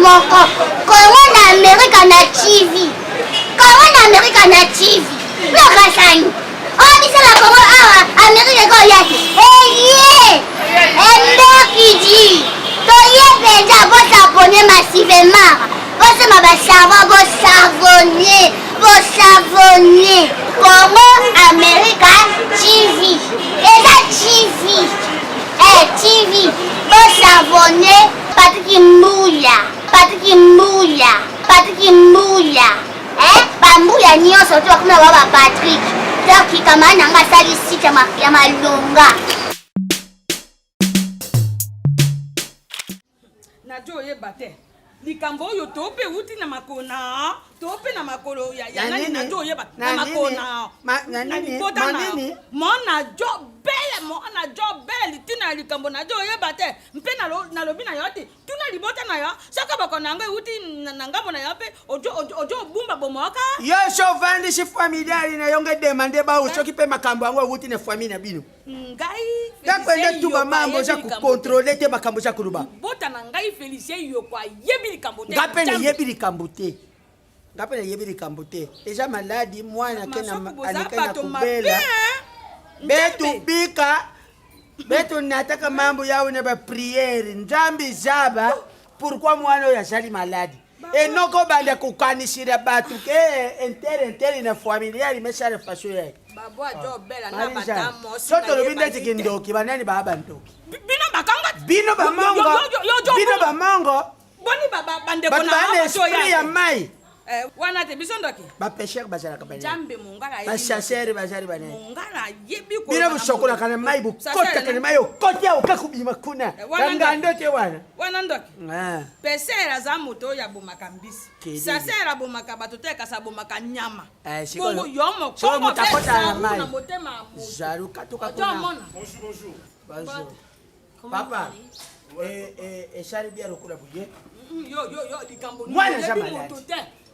Moko kongo na amerika na tv kongo na amerika na tv lokasani oyo biso na kongo awa amerika ekoya te eye emberkidi toye mpenza bosabone massivement bosomba basavon bosavone bosavone congo america tv eza tv eh, tv bosavone patiki mbuya patiki mbuya patiki mbuya eh, bambuya nyonso to bakoma ba ba patrik donc kamara na nga asali site ya malonga. Najo oyeba te likambo oyo to mpe euti na makolo na to mpe na makolo ya ya nani najo oyeba na makolo na na libota na mona jo bele mona jo bele litina ya likambo najo oyeba te mpe nalobi na yo te tuna libota na yo soki bokono yango euti na ngambo na yo mpe ojo obumba bomoka yo so ovandisi familiali na yo nge demande bao soki mpe makambo yango euti na famille na bino ngai ntango ende tuba mambo oza kokontrole te makambo oza koloba bota na ngai felicien yoko ayebi likambo te nga mpe nayebi likambo te nga mpe nayebi likambo te eza maladi mwana ke aleka na kobela betubika betunataka mambo yawe na bapriere nzambe zaba pourkui mwana oyo azali maladi enoko banda kokanisila bato ke intere intere na familiale mesala faso yake so tolobi ndeti kindoki banani baa bandoki bino bamongo bino bamongo bato baa na esprit ya mai Eh, wana te biso ndoki bapêcheur bazalaka banani bachasseur bazali banani bino bosokolaka na mai bokotaka na mai okoti awa oka kobima kuna eh, bangando te wana wana ndoki ah. pêcheur aza moto oyo abomaka mbisi chasseur abomaka bato te kasi abomaka nyama eh, bongo yo mokongo na motema jalu katuka kuna bonjour papa esali bia lokola boye mwana aza maladi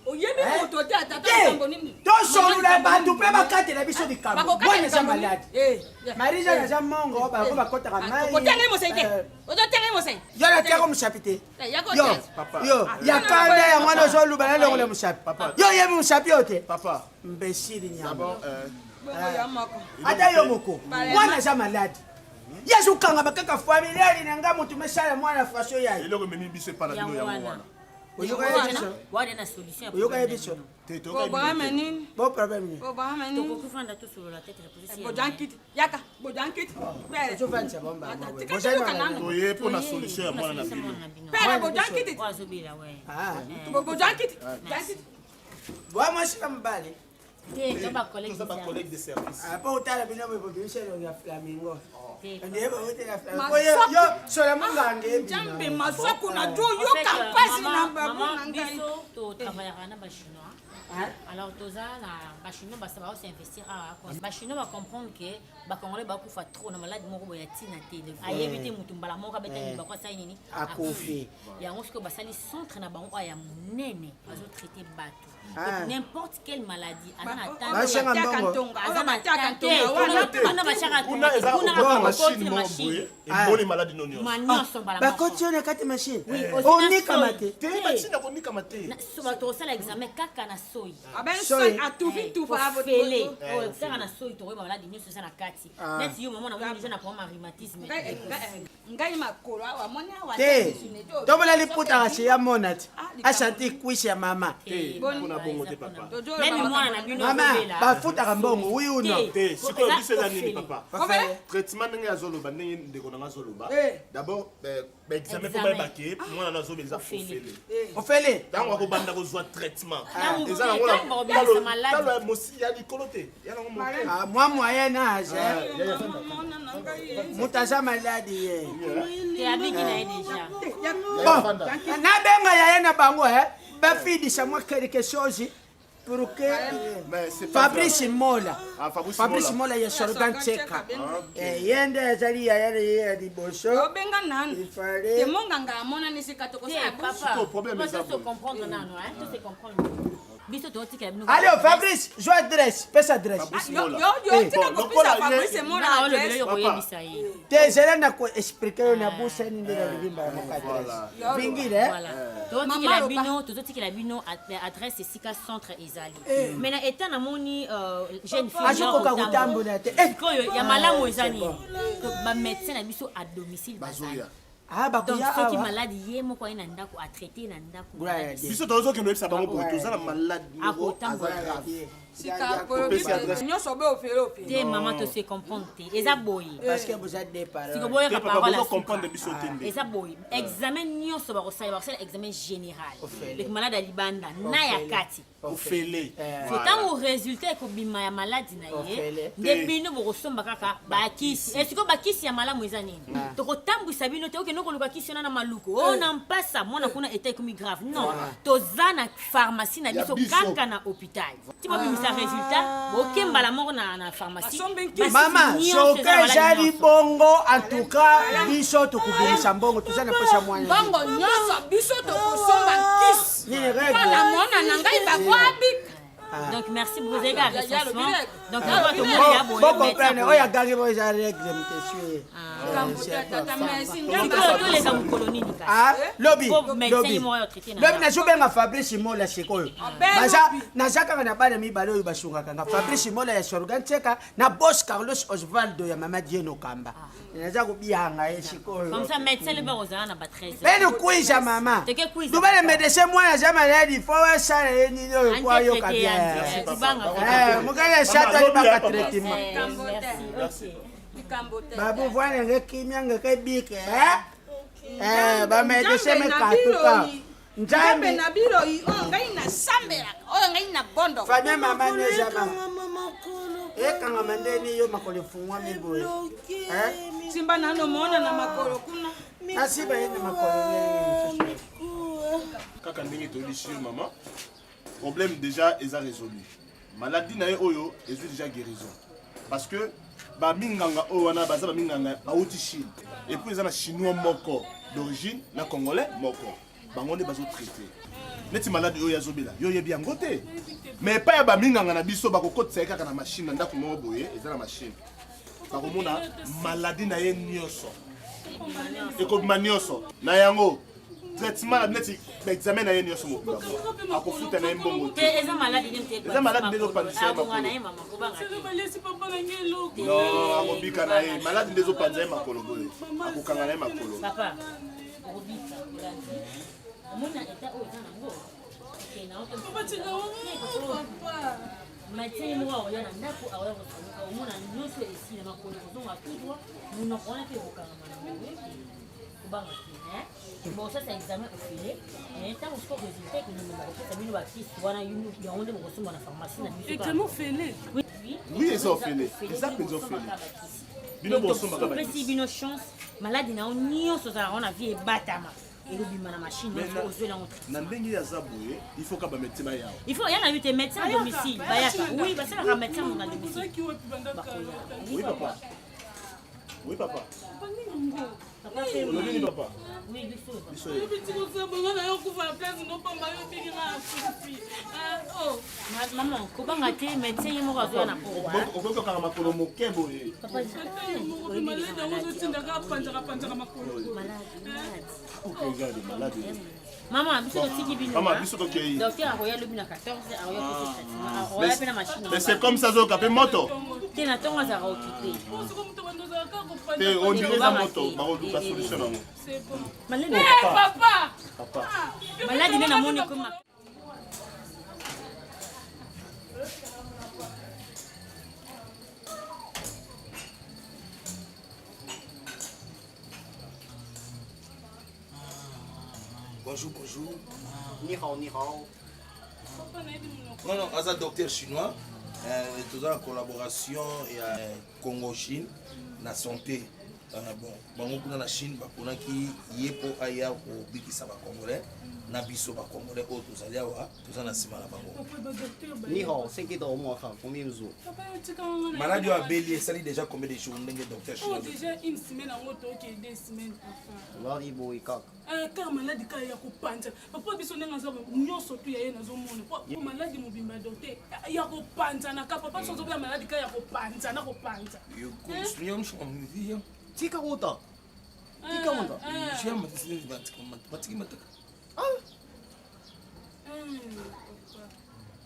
oyebi eh? moto te atata likambo nini tosolola bato mpe bakatela biso likambo mwana eza maladi eh, marie jeanne aza mongo bango bakotaka maiotanga mosai te ozotanga mosai yo natiako mosapi te yo yo ah, ya kanda yango wana ozoluba nalongola mosapi yo oyebi mosapi oyo te mbesili nyama euh, ata yo moko mwana aza maladi ye azokangama kaka familiali na nga moto mesala mwana faso yaye eloko ememi biso epa na bino yango wana oyoka ye biso bo problème nini ozofandisa bombaoye mpo na solution ya mwana na bino bwa mwasi na mobali Te, to ba collègue toza ba collègue de service. Ah, po otala bino boye bobimisa elongi ya flamingo. Te. Nde bowutela flamingo. Po yo yo sola munganga ebima. Nzambe masaku na jo En fait, yoka euh, mpasi na maman, babu maman, na ngai. biso to travaillera na ba chinois. Hein? Alors toza na ba chinois ba ba s'investir awa. Ba chinois ba comprendre que ba congolais ba kufa trop na malade moko boye ya tina te. Donc ayebi te mutu mbala moko abeta libaku asali nini? Akufi. Yango sikoyo basali centre na bango oyo ya monene bazo traiter bato. Ah. N'importe quelle maladie aza na temps Bashanga mbongo. aza na temps te kuna bashaka kuna eza kuna okoma bakoti machine na moko machine boye emoni maladi no nyonso ma nyonso mbala moko. Bakoti yo na kati machine. Oui, ozi na Onikama soyi. te. te machine akonikama te Na- so bato kosala examen kaka na soyi Soyi. ofele oyo kaka na soyi tokoyeba maladi nyonso eza na kati neti yo mama namoni deja na problème ya rhumatisme ngai makolo awa moni awa Te. Tobola liputa kasi ya mona ti. Asanti kwisi ya mama. te mpona bongo te papa meme mwana na bino Mama, azobela. bafutaka mbongo, oui ou non? te sikoyo biso eza nini papa Ofele. traitement ndenge azoloba ndenge ndeko nanga azoloba Eh. d'abord baexamen mpo Examen. bayeba ke mwana na azobela eza Ofele. ofele Ofele. ntango akobanda kozwa traitement Ntango- eza nango na ntango bakobimisa talo- maladi. talo ya mosi ya likolo te ya nango moke Ah, mwa moyen âge. Ah, ya- ya- Moto aza malade ye. Te abiki na ye déjà. Bon, nabenga yaya na bango eh, bafidisa mwa quelque chose pour que Fabrice Mola. Ah, Fabrice, Fabrice Mola ya Sorgan Tseka. Eh, ye nde azali yaya na ye ya liboso. Obenga nanu. Il fallait. Te monganga amonani sika tokosala Te papa. Sikoyo problème Moi, eza to se boye. comprendre nanu hein, to se comprendre. Biso totikela bino. Allez, Fabrice, joue adresse, pesa adresse. Fabrice Yo Mola. yo yo Eh. tika Bon, kopesa lokola ye- Fabrice Mola Nga olobela adresse. yo koyebisa ye. Te zela na ko expliquer yo na busani nde nalobi mbala moko adresse. Vingile, eh? Voilà. Tozotikela Mama bino, tozotikela bino adresse esika centre ezali. Mais na état namoni jeune fille Azokoka kotambola te. Eh. Sikoyo ya malamu eza c'est nini? bon. Ba médecin na biso à domicile bazali. Bazoya. Ah, Donc bakoya soki awa. malade ye moko aye na ndako atraite na ndako. Gloire à Dieu. Biso tozokende oyebisa bango boye toza na malade moko aza Akotambola. grave. Sika Kopesa adresse. nyonso be ofele ofele. Te mama to se comprendre te. Eza boye. Parce que vous êtes des parents. Siko boyoka Te papa parole ya bozo suka. comprendre biso te nde. eza boye examen nyonso bakosala bakosala examen général Ofele. donc malade ya libanda na ya kati Ofele. so ntango résultat ekobima ya maladi na ye Ofele. nde Te. bino bokosomba kaka bakisi esiko bakisi ya malamu eza nini tokotambwisa bino te okende koluka kisi wana na maluku oyo na mpasa mwana kuna eta ekomi grave non toza na pharmacie na Ya biso biso. kaka na hôpital ti bobimisa résultat bokembala moko na pharmacie Basombi nkisi. Bakisi Mama, nyonso soki eza na maladi ezali nyonso. bongo en tout cas biso tokobimisa mbongo toza na posa mwana. Mbongo nyonso biso tokosomba nkisi. Nini règle? Mpona mwana na ngai bakoabika. Donc merci beaucoup, vous avez un Ya- ya recensement. lobi Donc Ya on va lobi te règle. montrer ya boye, Bo médecin comprendre boye. oyo agangi bo eza règle mutesue. Tata merci. Nzambe Sikoyo toleka mokolo nini kasi? Ah, lobi Po médecin lobi ye moko ayo traité na lobi ndako. nazobenga Fabrice Mola sikoyo ben Baza lobi. naza kaka na bana mibale oyo basungaka nga Fabrice Mola ya Sorgan Tseka na Boss Carlos Osvaldo ya Mama Dieno Kamba naza kobianga ye sikoyo Comme ça médecin le bakozala na ba 13 bene kwiza mama Teke kwiza. lubale médecin mwana aza maladi fo asala ye nini oyo po ayoka bien Tubanga. mokali esato Mama, lobi alibaka ya papa. traitement Likambo te. Merci. Likambo te. babu vwana nge kimia ngeke bike eh bamédecin Nzambe na mekatuka biloi. Nzambe nzambe na biloi oyo ngai nasambelaka oyo ngai nabondaka. famille mama neza mama Ekangama makolo. ekangama ndeni yo makolo efungwami boye Bloqué. Eh? Simba nano mona na makolo kuna. nasiba ye na makolo ndeni Mikuwa. Kaka ndenge toyebi sur mama problème déjà eza résolu maladie na ye oyo ezwi déjà guérison parce que baminganga oyo wana baza baminganga bauti chine et puis eza na chinois moko d'origine na congolais moko bango nde bazotraite neti maladi oyo azobela yo oyebi yango te mais epai ya baminganga na biso bakokotisa ye kaka na machine na ndako moko boye eza na machine bakomona maladi na ye nyonso ekobima nyonso na yango traitement na neti baexamen na ye nyonso mobimba akofuta na ye mbongo Te te eza maladi nde mte. Eza maladi nde ezopanzisa ye Abonga na makolo. ye mama kobanga te. non akobika na ye maladi nde ezopanza ye makolo boye akokanga na ye makolo Papa. Okobika olandi. Omoni na eta oyo eza nango. Okende na yo te. Médecin ye moko akoya na ndako akoya kosaluka omona nyonso esila makolo kozonga tout droit monoko wana mpe ekokangama na yango kobanga te hein? Bon ça c'est examen ofele mais ntango sikoyo résultat ekolima bakopesa bino bakisi wana yango nde bokosomba na pharmacie na biso Examen ofele. Oui, Oui, eza ofele. Eza mpenza ofele. Bino bosombaka topesi bakisi. bino chance maladi na yo nyonso ozalaka na vie ebatama elobima na machine Mais nyonso na- ozwela yango na ndenge aza boye il faut ka bamédecin baya awa il faut ya na yo te médecin à domicile bayaka oui basalaka médecin na domicile oui papa oui papa olobi nini papa oui biso biso ye maman kobanga te médecin ye moko azoya na pokwa okoki kokanga makolo moke boye papa okoki de malade mama biso totiki bino mama biso tokei docteur akoya lobi na 14 akoya pesa traitement akoya mpe na machine mais c'est comme ça azoyoka mpe moto te na ntongo azalaka occupé te on dirait eza moto bakoluka solution nango maladi papa maladi nde namoni ekoma Bonjour, bonjour. Ni hao, ni hao. Non, non, aza docteur chinois. Toza na collaboration ya Congo-Chine. na santé. Euh, bon, bango kuna na Chine baponaki ye mpo aya kobikisa ba Congolais na biso ba Congolais oyo tozali awa toza na nsima na bango. Ni hao, seki do mo fa combien de jours? Maladi oyo abeli esali déjà combien de jours ndenge docteur Chinois? Oh, déjà une semaine yango toke deux semaines papa. Lari boy kaka. Eh, kaka maladi kaka ya kopanza papa biso ndenge aza nyonso tu ya ye nazomona po maladi mobimba docteur ya kopanzana ka papa biso azobela maladi kaka ya kopanzana kopanza tika kota tika wanda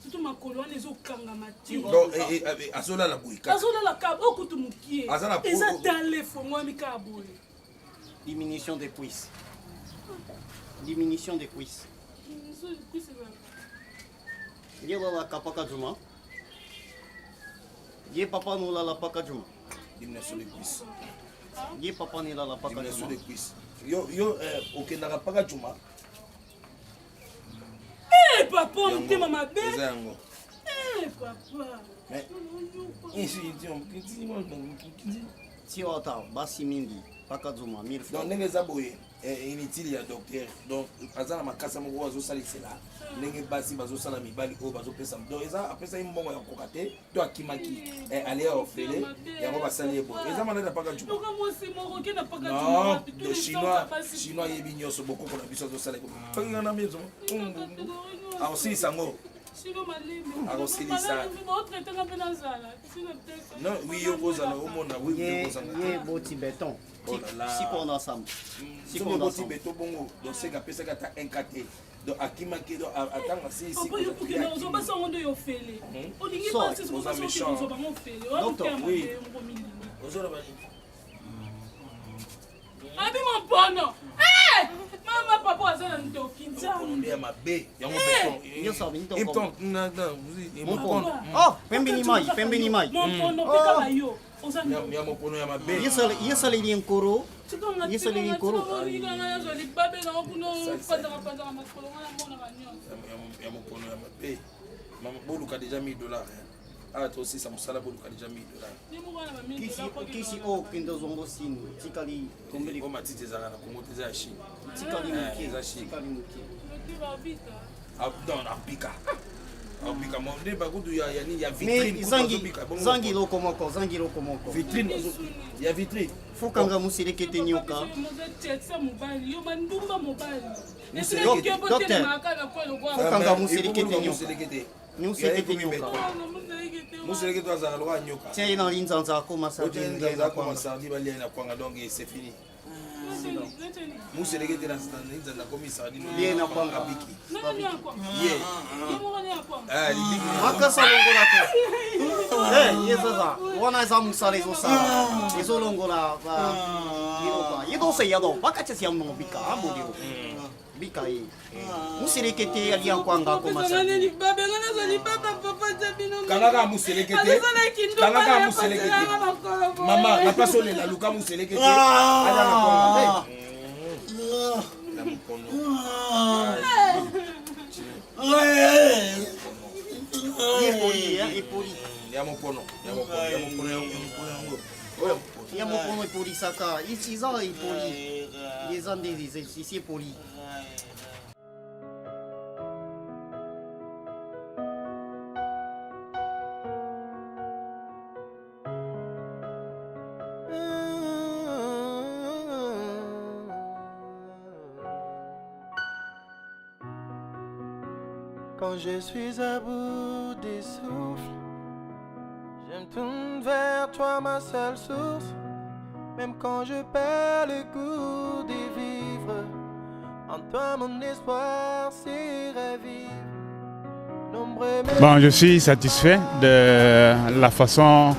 surtout makolo wana ezokangama te azolala boye azolala kaka oyo kutu mokie eza tale efongwami kaka boye Diminution des cuisses. Diminution des cuisses. Ye lala kapaka juma. Ye papa no lala paka juma. Diminution des cuisses. Ye papa ni lala paka juma. Diminution des cuisses. Yo yo eh, okendaka paka juma. Eh papa motema mabe. Eza yango. Eh papa. Mais Tiwata basi mingi paka zuma 1000 francs. Donc ndenge eza boye eh, inutile ya docteur donc aza na makasa moko oyo azosalisela ndenge basi bazosala mibali oyo bazopesa donc eza apesaki mbongo ya kokoka te to akimaki eh, ale ya ofele yango basali ye boye eza maladi ya paka juma non de chinois chinois ayebi nyonso bokoko na biso azosala fangana mizo akosilisa yango akosilisa non oui yo kozala omona oui oui kozala ye boti beton oh siko on ensemble siko on boti beton bongo donc c'est apesaki ata un cas te donc akimaki donc atanga si si ozobasa yango nde yo ofele hmm? olingi basi bango ofele oui ozoloba abi mompono eh! mama papa aza na ndoki nzambe ya mabe yango oh pembeni mai pembeni mai mompono mpe kaka yo oza ya mopono ya mabe yesaleli nkoro yesaleli nkoro libabe nango kuna panzaka panzaka makolo nga namonaka nyonso ya mopono ya mabe boluka deja 1000 dollars awa tosisa mosala boluka deja 1000 dollars kisi oyo okende ozongo sini tikali tombeli o matiti ezalaka na kongo te eza ya chine tikali eh, moke eza chine tikali moke ah, non apika apika nde bakutu ya nini ya vitrine zangi zangi eloko moko zangi eloko moko vitrine ya vitrine fokanga moselekete nyoka docteur fokanga moselekete nyoka Muselekete nyoka. Muselekete azalaka lokola nyoka. Tia ye na linzanza akoma sardine. Linzanza akoma sardine balia ye na kwanga donc c'est fini. Muselekete na linzanza akomi sardine. Lie na kwanga. Abiki. Ye. Ah libiki. Makasa longola te. Eh, ye zaza. Wana eza musala ezosala. Ezolongola ba biloko. Ye dose ya do. Bakati ya mbika ambolio. Bika ye. Muselekete alia nkwanga akoma kangaka muselekete kangaka muselekete mama na place olela luka muselekete alia na kwanga na mokono epoli ya mokono ya mokono ya mokono ya mokono yango oyo ya mokono epolisaka eza epoli eza nde esi epoli Quand je suis à bout des souffles, je me tourne vers toi, ma seule source. Même quand je perds le goût de vivre, en toi mon espoir s'est ravive. Bon, je suis satisfait de la façon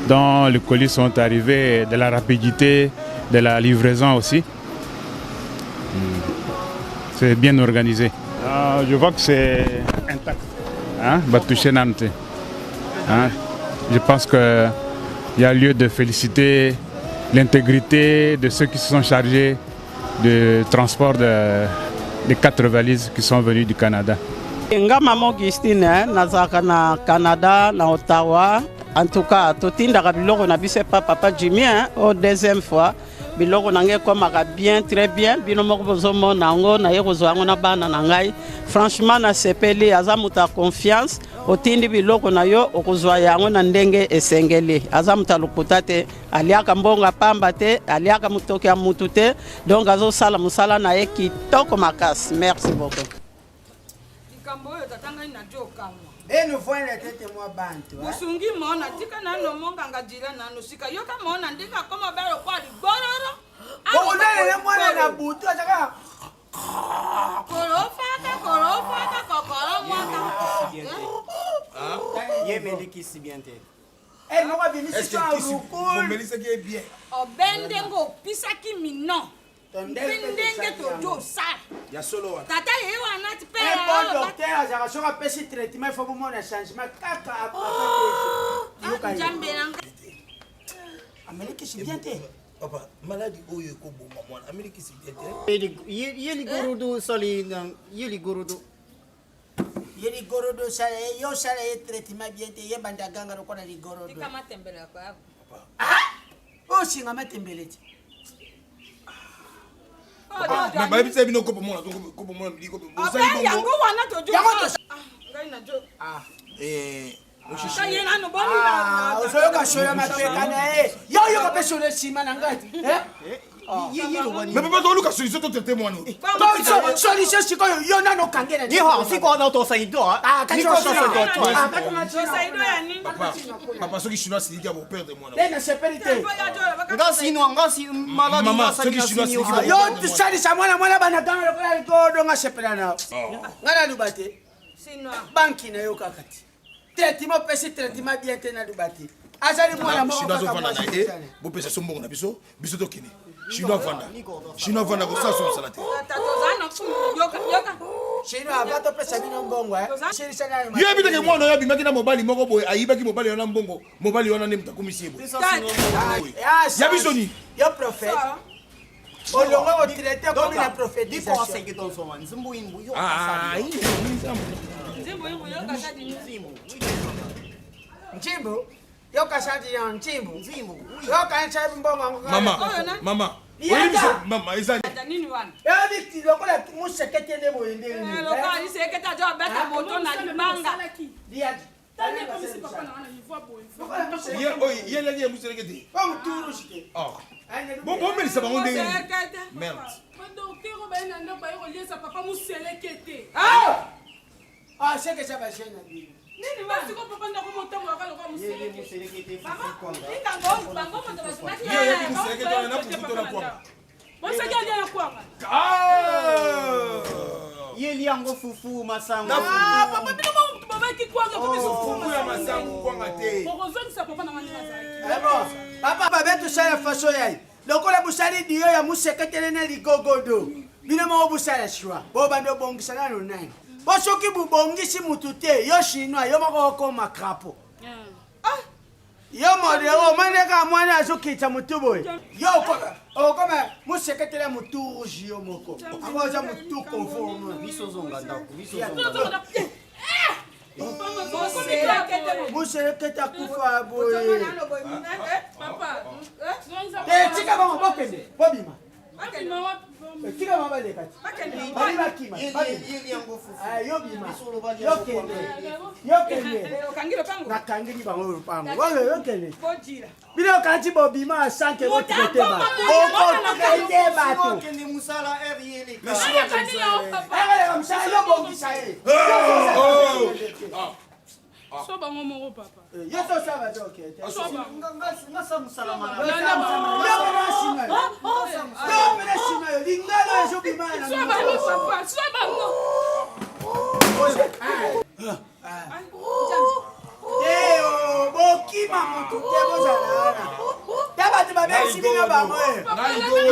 dont les colis sont arrivés, de la rapidité de la livraison aussi. C'est bien organisé. Euh, je vois que c'est intact. Hein, Batouché Nante. Hein, je pense qu'il y a lieu de féliciter l'intégrité de ceux qui se sont chargés du transport de, des quatre valises qui sont venues du Canada. nga mama augustine nazalaka na canada na ottawa En tout cas, totindaka biloko na biso epa papa Jimmy hein, au deuxième fois biloko na ngai ekomaka bien très bien bino moko bozomona yango naye kozwa yango na bana na ngai franchement nasepeli aza moto ya confiance otindi biloko na yo okozwa yango na ndenge esengeli aza moto ya lokuta te aliaka mbongo ya pamba te aliaka motoki ya mutu te donc azosala mosala na ye kitoko makasi merci beaucoup likambo oyo tata ngai na jo okamwa enovoina tete mwa bantu bosungi mona tika nano monganga jila nano sika yoka mona ndenge akoma ba lokola ligororo okolelele mwana na butu azaka kolofaka kolofaka kokolo mwaka ye melikisi bien te Eh, moko abimisi so omelisaki ye bien obe ndenge opisaki mino mpe ndenge tojo osala ya solo wana tata ye wana ti mpe un bon docteur azalaka soki apesi traitement il faut bomona changement kaka ah, nzambe na ngai amelikisi bien te papa maladi oyo ekoboma mwana amelikisi bien te ye ligorodo osali ye ligorodo ye ligorodo osala ye yo osala ye traitement bien te ye banda ganga lokola ligorodo ah! osinga matembele ti ah, mais bayebisa bino kopo mona kopo mona midi kopo bosali yango wana tojo ngai na jo ah eh ozoyoka solo mapeka na ye yo oyoka mpe solo nsima na ngai mais papa toluka solution totraite mwana solution sikoyo yo nano okange na papa soki chinois asiliki ya boperdre mwana nasepeli te yo salisa mwana mwana banaganga lokola likodo nga sepela na nga naluba te banki na yo kaka te traitement opesi traitement bien te naluba te azali mwana moko azovanda na ye bopesa so mbongo na biso biso tokende chinois avanda chinois avanda kosala so mosala te yo yebi teke mwana oyo abimaki na mobali moko boye ayibaki mobali wana mbongo mobali wana nde moto akomisi ye boye ya biso nini yo prophète olongo kotraite okomi na prophétisation nzimbu yoka sati ya nzimbu yoka nsa mbongo mama mama oyebisa mama eza nini wana ebi lokola musekete nde boye ndenge nini lokola lisekete azo abeta moto na libanga liadi ye oyo ye laki ya museleke te bomelisa bango ndenge merde badokter oyo baye na ndako baye koliesa papa museleke te ah seke eza bajeune na bino nini basiko papa ndako motambolaka lokola museleke bosaki alia na kwanga ah! ye liango fufu masango ah, papa bino babaki kwanga fufu ya masango kwanga te okozongisa papa na ngani nazalaki eh papa babe tosala faso yaye lokola bosali diyo ya museketele na ligogodo bino moko bosala shwa bobanda obongisa nano nani po soki bobongisi mutu te yo chinois yo moko okoma crapo ah! yo modero omoni kaka mwana azokita motu boye yo okoma moseketela motu rouge yo moko yango oza motu conforme moselekete akufa boye te tika bango bokende bobima tika bango baleka ti bali bakima yo bima yo kende yo kende nakangeli bango lopango oyo yo kende bino okanisi bobima sanke botraite bato okotraite bato eleka mosala yo bongisa ye so bango moko papa yo tosala te oke te yo nsima yo lingala ezobima so bango te oh, bokima motu te bozala wana ta bato babebisi bino bango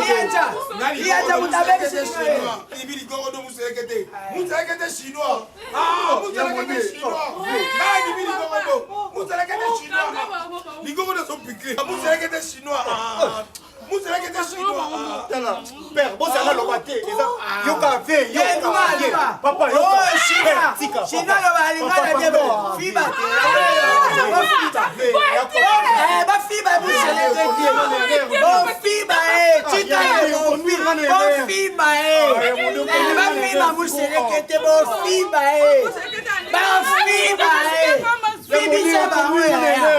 lianza lianza moto abebisi bino ligorodo muselekete muselekete chinois ah, muselekete chinois ngai ligorodo muselekete chinois ligorodo ezopike muselekete chinois ah. muselekete chinois tala père bozala loba te eza yoka ve yoka papa yoka oh, China China aloba lingala bien bo fiba te bafiba bofiba tika bofiba bafiba muselekete bofiba bafiba fibisa bango yaya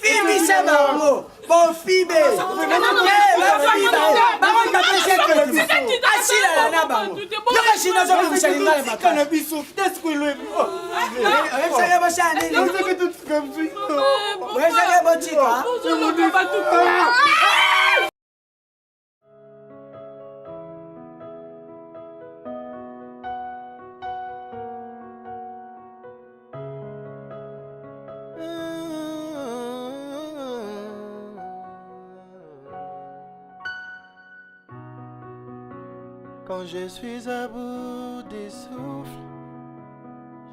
fibisa bango bofibe bango bapesi asilala na bango yoka shina ozobimisa lingala makana biso oyebisaka bosala nini oyebisaka botika. Quand je suis à bout des souffles,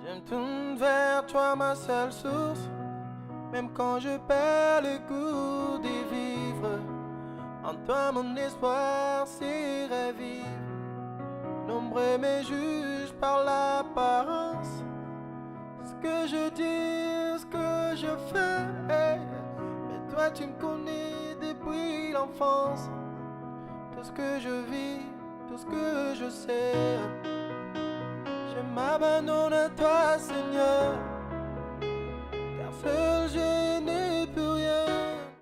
je me tourne vers toi, ma seule source. Même quand je perds le goût de vivre, en toi mon espoir s'est ravive. Nombreux me jugent par l'apparence. Ce que je dis, ce que je fais. Mais toi tu me connais depuis l'enfance. Tout ce que je vis, tout ce que je sais. Je m'abandonne à toi, Seigneur.